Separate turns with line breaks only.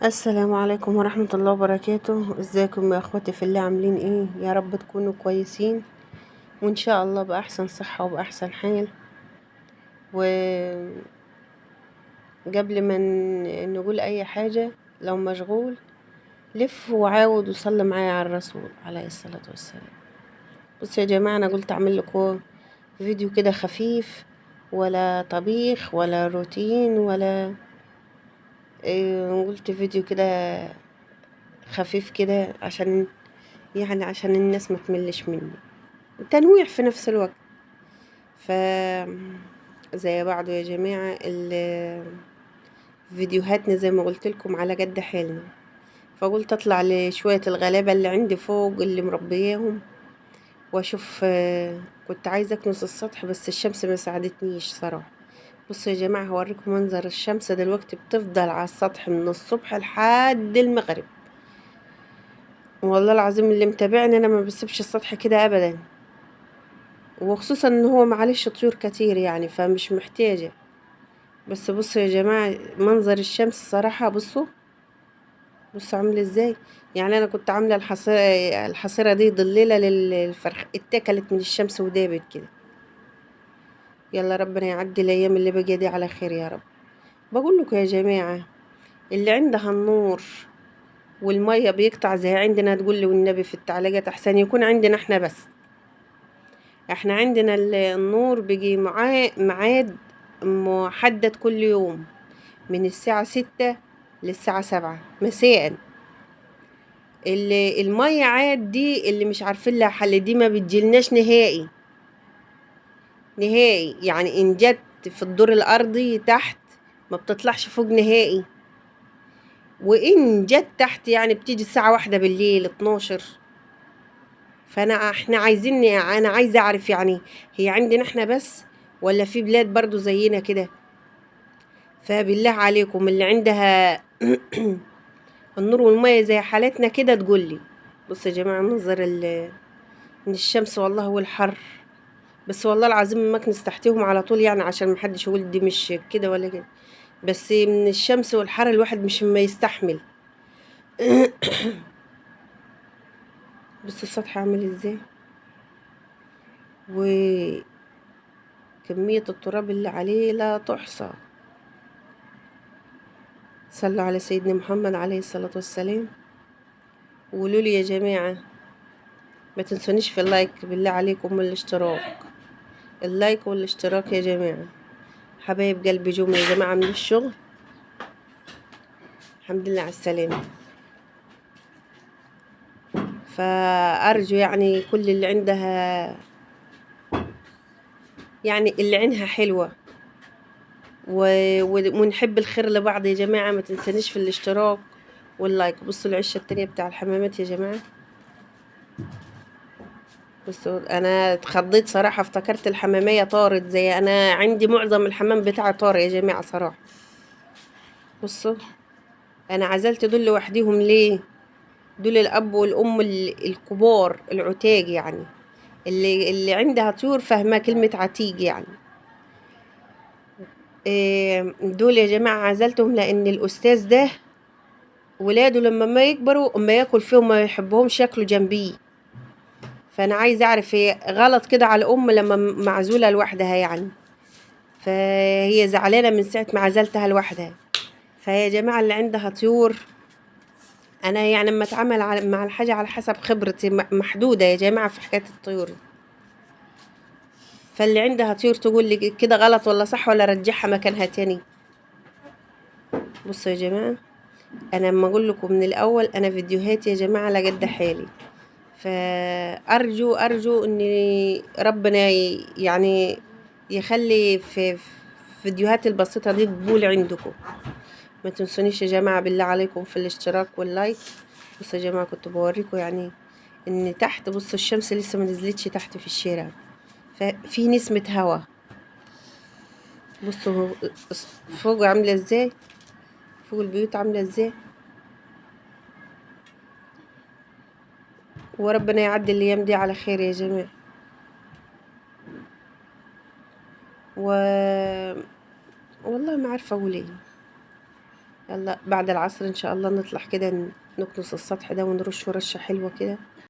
السلام عليكم ورحمة الله وبركاته. ازيكم يا اخواتي في الله؟ عاملين ايه؟ يا رب تكونوا كويسين وان شاء الله بأحسن صحة وبأحسن حال. وقبل ما نقول اي حاجة، لو مشغول لف وعاود وصلي معايا على الرسول عليه الصلاة والسلام. بصوا يا جماعة، انا قلت اعمل لكم فيديو كده خفيف، ولا طبيخ ولا روتين ولا إيه، قلت فيديو كده خفيف كده عشان عشان الناس ما تملش مني، تنويع في نفس الوقت. ف زي بعضه يا جماعة، فيديوهاتنا زي ما قلت لكم على قد حالنا. فقلت اطلع لشوية الغلابة اللي عندي فوق اللي مربياهم واشوف. كنت عايزة اكنس السطح بس الشمس ما ساعدتنيش صراحة. بصوا يا جماعة، هوريكم منظر الشمس دلوقتي، بتفضل على السطح من الصبح لحد المغرب. والله العظيم اللي متابعني انا ما بسيبش السطح كده ابدا، وخصوصا ان هو معلش طيور كتير فمش محتاجة. بس بصوا يا جماعة منظر الشمس صراحة، بصوا عامل ازاي. انا كنت عاملة الحصيرة دي ضليلة للفرخ، اتاكلت من الشمس ودابت كده. يلا ربنا يعدي الايام اللي باقية دي على خير يا رب. بقول لكم يا جماعة، اللي عندها النور والمية بيقطع زي عندنا تقول لي والنبي في التعليقات، احسن يكون عندنا احنا بس. احنا عندنا النور بيجي ميعاد محدد كل يوم من الساعة 6 للساعة 7 مساء. المية عاد دي اللي مش عارفين لها حل، دي ما بتجيلناش نهائي نهائي. ان جت في الدور الارضي تحت ما بتطلعش فوق نهائي، وان جت تحت بتيجي الساعة 1 بالليل 12. فانا احنا عايزين، انا عايزة اعرف هي عندنا احنا بس ولا في بلاد برضو زينا كده؟ فبالله عليكم اللي عندها النور والمية زي حالتنا كده تقول لي. بصوا يا جماعة منظر من الشمس والله والحر، بس والله العظيم ما مكنس تحتهم على طول، عشان ما حدش يقول دي مش كده ولا كده، بس من الشمس والحر الواحد مش ما يستحمل. بصوا السطح عامل ازاي، وكمية التراب اللي عليه لا تحصى. صلوا على سيدنا محمد عليه الصلاة والسلام. وقولوا لي يا جماعة ما تنسونيش في اللايك بالله عليكم، والاشتراك، اللايك والاشتراك يا جماعة. حبايب قلبي جم يا جماعة من الشغل، الحمد لله على السلامة. فأرجو كل اللي عندها اللي عينها حلوة ونحب الخير لبعض يا جماعة، ما تنسانيش في الاشتراك واللايك. بصوا العشة التانية بتاع الحمامات يا جماعة. بصوا أنا اتخضيت صراحة، افتكرت الحمامية طارت، زي أنا عندي معظم الحمام بتاعي طار يا جماعة صراحة. بصوا أنا عزلت دول لوحديهم ليه؟ دول الأب والأم الكبار العتاج، اللي عندها طيور فاهمة كلمة عتيج. دول يا جماعة عزلتهم لأن الأستاذ ده ولاده لما ما يكبروا أما ياكل فيهم ما يحبهمش ياكلوا جنبيه. فأنا عايزة أعرف هي غلط كده على الأم لما معزولة لوحدها، فهي زعلانة من ساعة ما عزلتها لوحدها. فيا جماعة اللي عندها طيور، أنا لما أتعامل مع الحاجة على حسب خبرتي محدودة يا جماعة في حكاية الطيور. فاللي عندها طيور تقول لي كده غلط ولا صح، ولا رجعها مكانها تاني. بصوا يا جماعة، أنا لما أقول لكم من الأول أنا فيديوهاتي يا جماعة على قد حالي، فأرجو إن ربنا يخلي في فيديوهات البسيطة دي قبول عندكم. ما تنسونيش يا جماعة بالله عليكم في الاشتراك واللايك. بصوا يا جماعة كنت بوريكم إن تحت، بصوا الشمس لسه ما نزلتش تحت في الشارع، ففي نسمة هوا. بصوا فوق عاملة ازاي، فوق البيوت عاملة ازاي. وربنا يعدي الايام دي على خير يا جماعة. والله ما عارفة اقول ايه. يلا بعد العصر ان شاء الله نطلع كده نكنس السطح ده ونرشه رشة حلوة كده.